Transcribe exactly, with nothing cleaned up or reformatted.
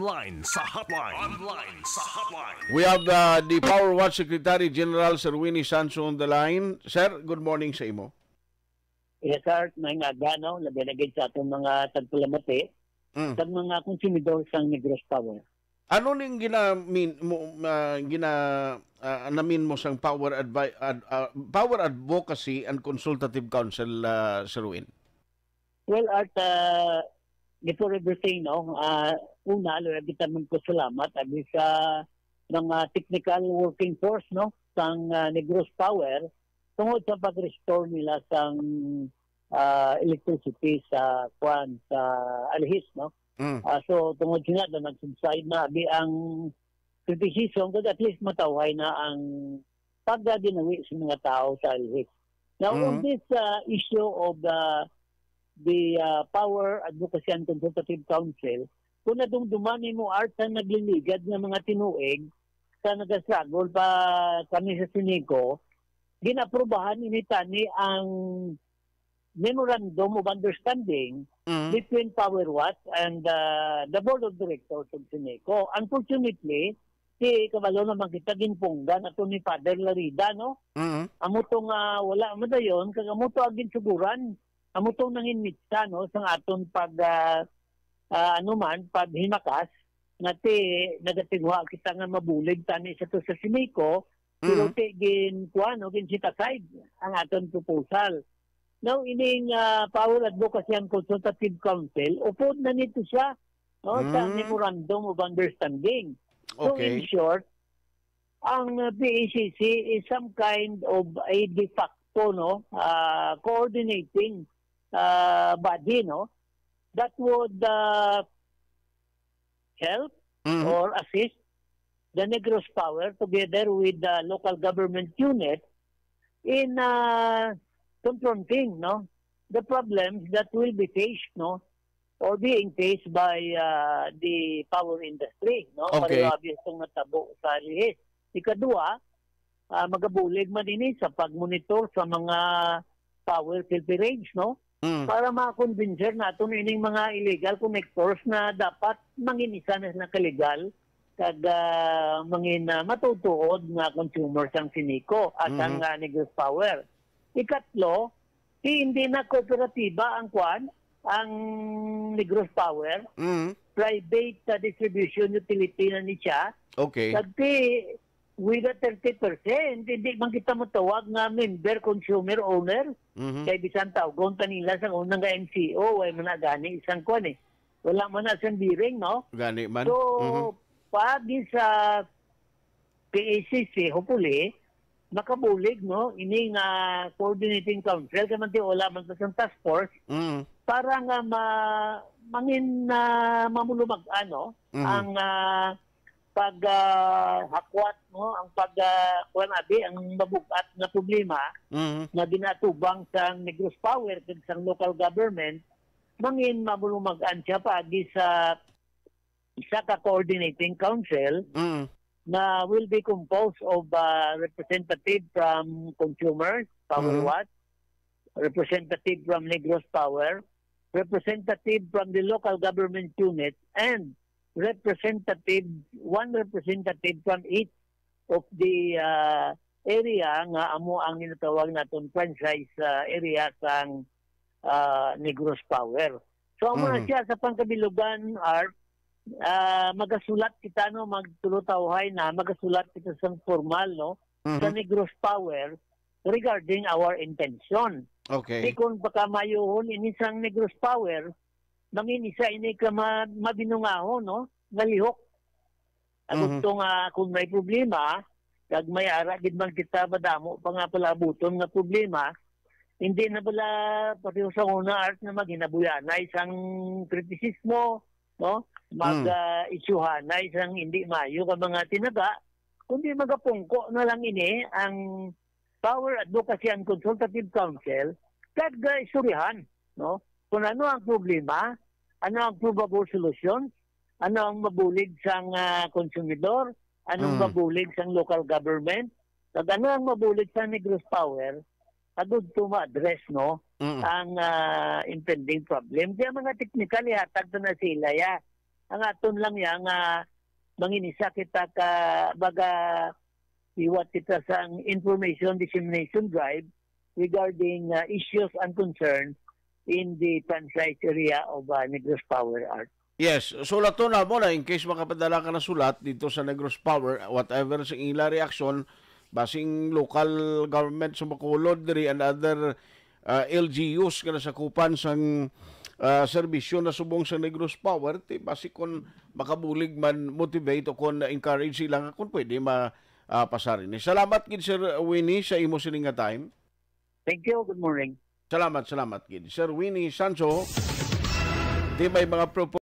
Online sa hotline. Online sa hotline. We have, uh, the Power Watch Secretary General, Sir Winnie Sancho, on the line. Sir, good morning sa imo. Yes, sir. May nga aga, no? Labi na gid sa atong mga tagpalamati, Mm. sa mga konsumidor sang Negros Power. Ano ning ginamin mo, ah, gina-, ah, namin mo sang Power Advi-, ad-, ah, Power Advocacy and Consultative Council, ah, Sir Win? Well, Art, ah, before everything, no, ah, una, luya kita magpasalamat agi sa mga technical working force, no, sang, ah, Negros Power tungod sa pag-restore nila sang, ah, electricity sa, kuan, sa Alihis, no? Mm. Ah, so, tungod sila na nag-subside na, abi ang criticism, kag at least matawhay na ang pagkaginawi sa mga tao sa Alihis. Now, on Mm. this, ah, issue of the, the, ah, Power Advocacy and Consultative Council, kung nadumduman nimo, Art, sa nagliligad nga mga tinuig, sa nagastruggle pa kami sa Sinico, ginaprobahan ini tani ang Memorandum of Understanding Mm. between Power Watch and, uh, the Board of Directors of Sinico. Unfortunately, si kabalo naman kita ginpunggan ato ni Father Larida, no? Mm. Amo to nga wala madayon, kag amo to ang ginsuguran. Amo to nangin mitsa, no, sang aton pag, ah, ah, ano man, paghimakas, nga ti nagatinguha kita nga mabulig tani sa to sa Sinico, pero Mm. ti gin, kuwan, no, gin set aside ang aton proposal. Now, ining, ah, Power Advocacy and Consultative Council, upod na nito siya, no, sa Mm. Memorandum of Understanding. So, in Okay. short, ang, ah, P A C C is some kind of a de facto, no, ah, coordinating, ah, body, no, that would, ah, help Mhm. or assist the Negros Power together with the local government unit in, ah, confronting, no, the problems that will be faced, no, or being faced by, ah, the power industry, no? Okay. Pareho abi sa natabo sa Alihis. Ikadua, ah, magabulig man ini sa pagmonitor sa mga power pilferage, no? Mm. Para ma-convince naton ining mga illegal connectors na dapat mangin isa na sila ka legal kag, ah, mangin, ah, matutuod nga consumer sang Sinico at ang, Mhm. ah, Negros Power. Ikatlo, ti hindi na kooperatiba ang kwan, ang Negros Power. Mm. Private, ah, distribution utility na ni siya. Okay. Kag ti, with the thirty percent, hindi man kita matawag nga member, consumer, owner. Mhm. Kay bisan tawgon pa nila sa unang nga M C O, way man na gani isang kwan eh. Wala man na siyang bearing, no? Gani man. So, Mhm. pag sa P A C C, hopefully, makabulig, no, ini nga coordinating council, kay man ti wala man sa siyang task force, Mm. para nga ma-, mangin, ah, mamulumag-an, no, Mhm. ang, ah, pag, ah, hakwat, no, ang pag, ah, kuwan, abi, ang mabug-at nga problema Mhm. nga ginaatubang sang Negros Power kag sang local government, mangin mamulumag-an siya paagi sa isa ka coordinating council Mm. na will be composed of, uh, representative from consumers, Power Mm. Watch, representative from Negros Power, representative from the local government unit, and representative, one representative from each of the, uh, area nga amo ang ginatawag naton franchise, uh, area sang, uh, Negros Power. So, amo na Mhm. siya sa pangkabilugan, Art, ah, magasulat kita, no, magtulutawhay na, magasulat kita sang formal, no, sa Mhm. Negros Power regarding our intention. Okay. Di kung pagkamayuhon ini sang Negros Power, mangin isa ini ka ma-, mabinungahon, no, nga lihok. Ang Mhm. gusto nga kung may problema, kag may ara gid man kita madamo pa nga palabuton nga problema, hindi na bala pareho sa una, Art, na maghinabuyanay sang kritisismo, no? Mag, Mm. ah, isyuhanay sang hindi maayo ka mga tinaga, kundi magapungko na lang ini ang Power Advocacy and Consultative Council, kag, ah, istoryahan, no? Kung ano ang problema, ano ang probable solution, ano ang mabulig sang, ah, konsumidor, anong Mm. mabulig sang local government, kag ano ang mabulig sang Negros Power, agud to ma-address, no, Mm. ang, ah, impending problem. Kaya mga technical, ihatag to na sila, ya. Ang aton lang niya nga manginisa kita ka baga liwat kita sa information dissemination drive regarding uh, issues and concerns in the franchise area of uh, Negros Power Art. Yes, sulaton na mo na in case makapadala ka na sulat dito sa Negros Power, whatever sa ila reaksyon, basing local government sa Bacolod diri and other uh, L G Us nga nasakupan sang uh, serbisyo na subong sa Negros Power, ti basi kon makabulig man motivate o kon encourage sila nga kung pwede ma uh, pasar ini. Salamat gid Sir Winnie sa imo sini nga time. Thank you. Good morning. Salamat, salamat gid. Sir Winnie Sancho, di may mga propo